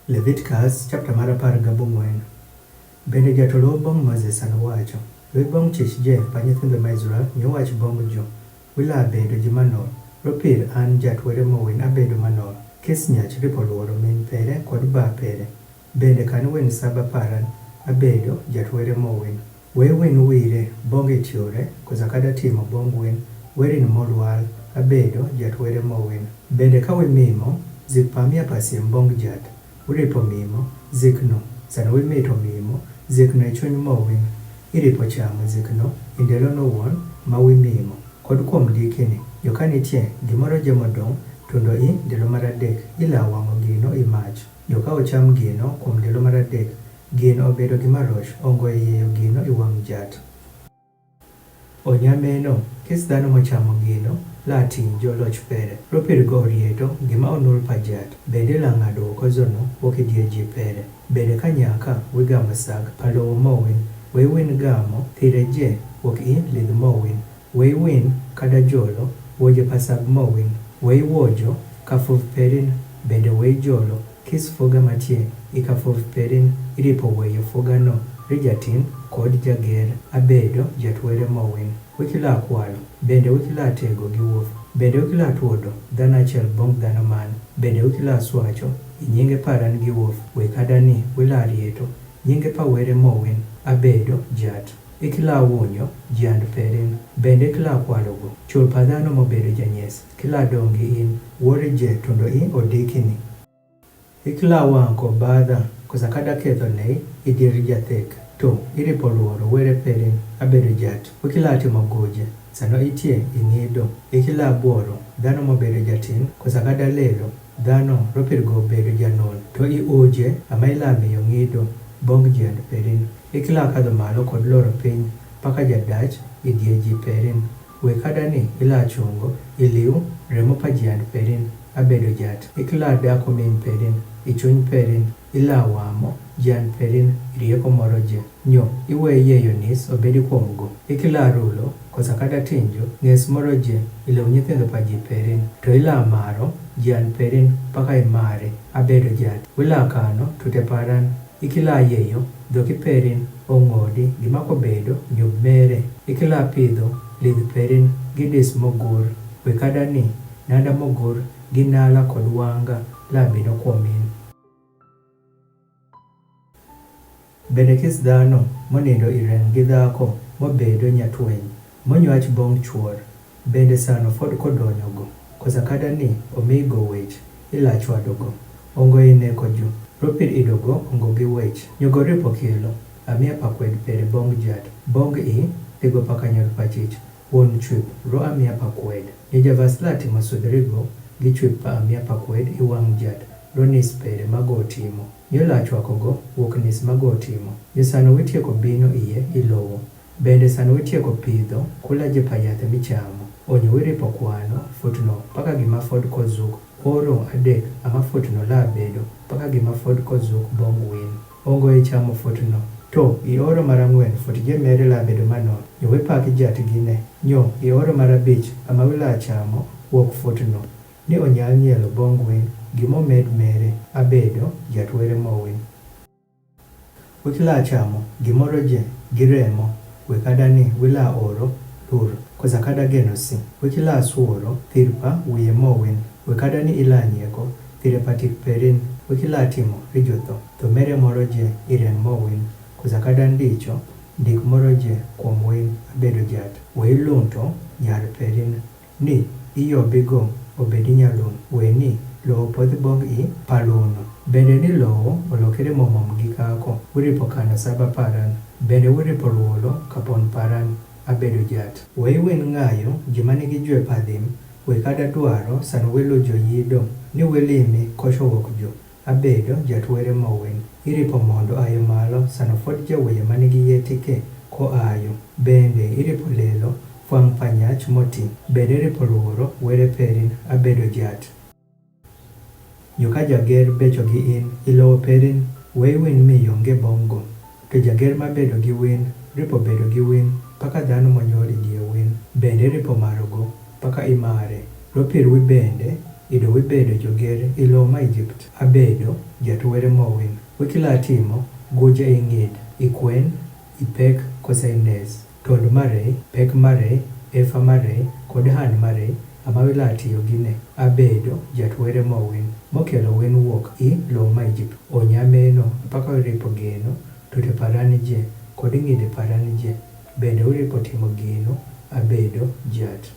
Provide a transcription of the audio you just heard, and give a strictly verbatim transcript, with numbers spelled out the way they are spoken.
Leviticus chapter mar apar gabung'wen. Bende jatolo bong Moses ano wacho, we bong chich je pa nyithindo ma Israel nyo wach bong jo, wila bedo ji manor, ropir an jatwere mowin abedo manor, kis nyach ripo luoro min pere kod ba pere. Bende kan wen saba paran abedo jatwere mowin. We win wire bong itiore, kosa kada timo bong win, werin molwal abedo jatwere mowin. Bende ka we mimo zik pa mia pasiem bong jat, uripo mimo zikno, sano we mito mimo zikno ichuny mowin, iripo chamo zikno indelo no won ma we mimo. Kod kuom dikini, joka nitie gimoro jemo dong tundo i ndelo maradek ila wango gino i mach. Joka ocham gino kuom ndelo maradek, gino obedo gima roch, ongo iyeyo gino i wang jat. Onyameno, kis dhano mochamo gino, la ting joloch pere, ropir go orieto gima onul pa jat, bende la ng'ado oko zono wok idie ji pere. Bende ka nyaka wigamo sag palowo mowin, we win gamo thire je wok i lidh mowin. We win kada jolo wojo pasag mowin, we wojo kafuv perin, bende we jolo kis fuga matie i kafuv perin, iripo weyo fuga no rijatin kod jager abedo jatwere mowin. Wikila kwalo, bende wikila tego gi wuf, bende wikila tuodo dhano achiel bong dhano man, bende wikila swacho inyinge paran gi wuf, we kada ni wila rieto nyinge pa were mowin abedo jat. Ikila wunyo jiand perin, bende ikila kwalogo chul pa dhano mobedo janyes, kila dongi in wori je tundo i odikini. Ikila wanko badha kosa kada ketho nei idir jathek, to iripo luoro were perin abedo jat. Wikila timo goje sano itie ingido. Ikila bworo dhano mobedo jatin kosa kada lelo dhano ropir go bedo janon, to i oje ama ilamiyo ngido bong jiand perin. Ikila kadho malo kod loro piny paka jadach idie ji perin. We kada ni ila chungo iliu remo pa jiand perin abedo jat. Ikila dako min perin ichuny perin, ila wamo jiand perin rieko moro je. Nyo iwe yeyo nis obedi kuom go. Ikila rulo kosa kada tinjo nges moro je ilew nyithindo pa ji perin, to ila maro jiand perin paka imare abedo jat. Wila kano tute paran, ikila yeyo dhoki perin ongodi gima kobedo nyub mere. Ikila pidho lidh perin gi dis mogur, we kada ni nanda mogur gi nala kod wanga labino kuomin. Bende kis dhano monindo irem gi dhako mobedo nyatweny monywach bong chuor, bende sano fod kodonyogo kosa kada ni omigo wech ila chwadogo, ongo ineko ju ropir idogo ongo gi wech. Nyogo ripo kilo amia pa kwed pere bong jat, bong i thigo pa kanyor pachich won chwip ro amia pa kwed. Nyo javas la timo sudhrigo gi chwip pa amia pa kwed i wang jat ro nis pere mago timo. Nyo la chwakogo wok nis mago timo. Nyo sano witieko bino iye ilowo, bende sano witieko pidho kula je pa yathe michamo. Onyo wiripo kwano futno paka gima fod kozuk oro adek ama futno la bedo paka gima fod kozuk bong win. Ongo ichamo futno, to i oro marang'wen fut je mere la bedo manon. Nyo wipaki jat gine. Nyo i oro marabich ama wila chamo wok futno, ni onyal nyielo bong win gimo med mere abedo jatwere mowin. Wikila chamo gimoro je gi remo, we kada ni wila oro lur kosa kada geno si. Wikila suoro thir pa wiye mowin, we kada ni ila nyieko thire pa tik perin. Wikila timo rijotho tho mere moro je irem mowin kosa kada ndicho ndik moro je kuom win abedo jat. We ilunto nyar perin ni iyobigo obedi nyalun, we ni lowo podhi bong i pa luno. Bende ni lowo olokere momom gi kako, wiripo kano saba paran, bende wiripo luolo kapon paran abedo jat. We iwin ng'ayo ji manigi jwe padhim, we kada dwaro sano welo jo yido ni welimi kocho wok jo abedo jatwere mowin. Iripo mondo ayo malo sano fod jaweye manigi yetike ko ayo. Bende iripo lelo fwang' pa nyach moti. Bende iripo luoro were perin abedo jat. Nyo ka jager becho gi in ilowo perin, we iwin mi yonge bong'go. To jager mabedo gi win ripo bedo gi win paka dhano monyori die win. Bende ripo marogo paka imare. Ropir wi bende Ido wibedo joger i lowo ma Ijipt, abedo jatwere mowin. Wiki la timo guja i ngid, i kwen, i pek kosa i nes. Tod marei, pek marei, efa marei, kod han marei, ama wi la tiyo gine, abedo jatwere mowin, mokelo win wuok i lowo ma Ijipt. Onye ameno apaka wi ripo geno, tute parani je, kod ngide parani je, bende wi ripo timo gino, abedo jat.